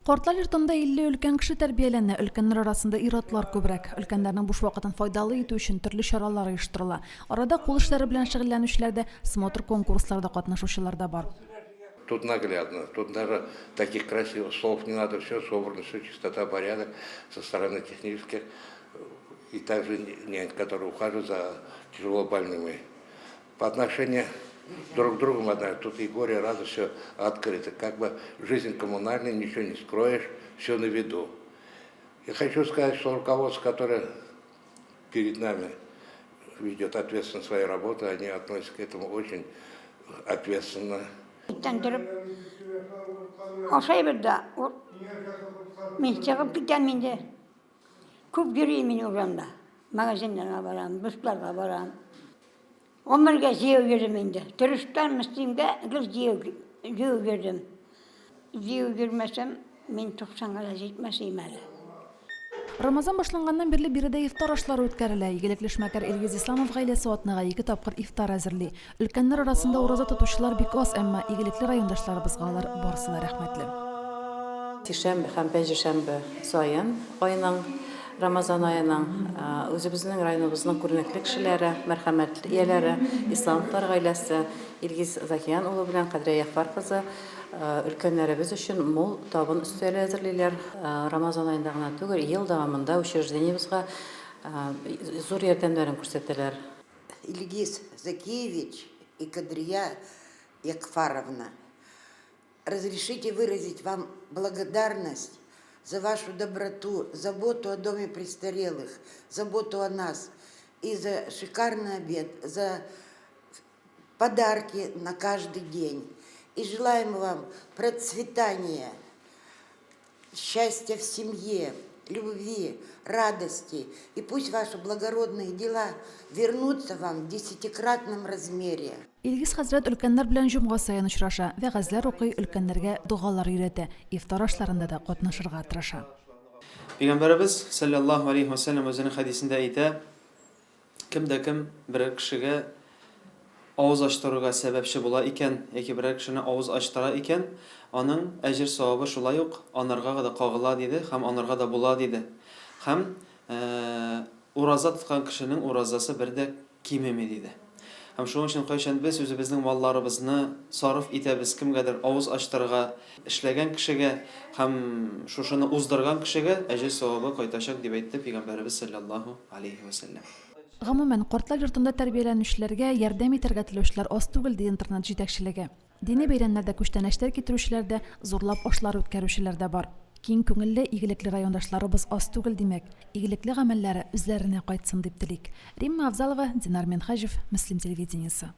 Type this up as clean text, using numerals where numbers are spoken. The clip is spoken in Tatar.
Картлар йортында 50 өлкән кеше тәрбияләнә, өлкәннәр арасында ир-атлар күбрәк. Өлкәннәрнең буш вакытын файдалы итү өчен төрле чаралар оештырыла. Арада кул эшләре белән шөгыльләнүчеләр дә, смотр-конкурсларда катнашучылар да бар. Тут наглядно, тут даже таких красивых слов не надо, все собрано, все чистота, порядок со стороны технических и также нянь, которые ухаживают за тяжело больными. По отношению друг к другу, тут и горе, и радость, все открыто. Как бы жизнь коммунальная, ничего не скроешь, все на виду. И хочу сказать, что руководство, которое перед нами ведет ответственно свою работу, они относятся к этому очень ответственно. Иртән торып ашайбыз да, мин чыгып китәм инде. Күп йөрим мин урамда. Магазиннарга барам, дусларга барам. Гомергә җәяү йөрдем инде. Тырыштан Мөслимгә гел җәяү җәяү йөрдем. Җәяү йөрмәсәм, мин туксанга да җитмәс идем әле. Рамазан башланганнан бирле биредә ифтар ашлары үткәрелә. Игелекле эшмәкәр Илгиз Исламов гаиләсе атнага ике тапкыр ифтар әзерли. Өлкәннәр арасында ураза тотучылар бик аз, әмма игелекле райондашларыбызга алар барысы да рәхмәтле. Сишәмбе һәм пәнҗешәмбе саен айның, Рамазан аеның, үзебезнең районыбызның күренекле кешеләре, мәрхәмәт ияләре, Исламовлар гаиләсе, Илгиз Закиян улы белән Кадрия Ягъфәр кызы өлкәннәребез өчен мул табын өстәле әзерлиләр. Рамазан аенда гына түгел, ел дәвамында учреждениебезгә зур ярдәмнәрен күрсәтәләр. Илгиз Закиевич и Кадрия Ягъфәровна, разрешите выразить вам благодарность за вашу доброту, заботу о доме престарелых, заботу о нас и за шикарный обед, за подарки на каждый день. И желаем вам процветания, счастья в семье, любви, радости. И пусть ваши благородные дела вернутся вам в десятикратном размере. Илгиз хәзрәт өлкәннәр белән җомга саен очраша, вәгазьләр укый, өлкәннәргә догалар өйрәтә, ифтар ашларында да катнашырга тырыша. Пәйгамбәребез, салләллаһу алейһи вә сәлләм, үзенең хәдисендә әйтә, Кем дә кем берәр кешегә авыз ачтыруга сәбәпче була икән яки берәр кешене авыз ачтыра икән, аның әҗер-савабы шулай ук анарга да кагыла, диде һәм анарга да була, диде. Һәм ураза тоткан кешенең уразасы бер дә кимеми, диде. Һәм шуның өчен кайчан без үзебезнең малларыбызны сарыф итәбез кемгәдер авыз ачтырырга эшләгән кешегә һәм шушыны уздырган кешегә әҗер-савабы кайтачак, дип әйтте Пәйгамбәребез салләллаһу галәйһи вә сәлләм. Гомумән, картлар йортында тәрбияләнүчеләргә ярдәм итәргә теләүчеләр аз түгел, ди интернат җитәкчелеге. Дини бәйрәмнәрдә күчтәнәчләр китерүчеләр дә, зурлап ашлар үткәрүчеләр дә бар. Киң күңелле, игелекле райондашларыбыз аз түгел, димәк. Игелекле гамәлләре үзләренә кайтсын дип телик. Римма Авзалова, Динар Минһаҗев, Мөслим телевидениесе.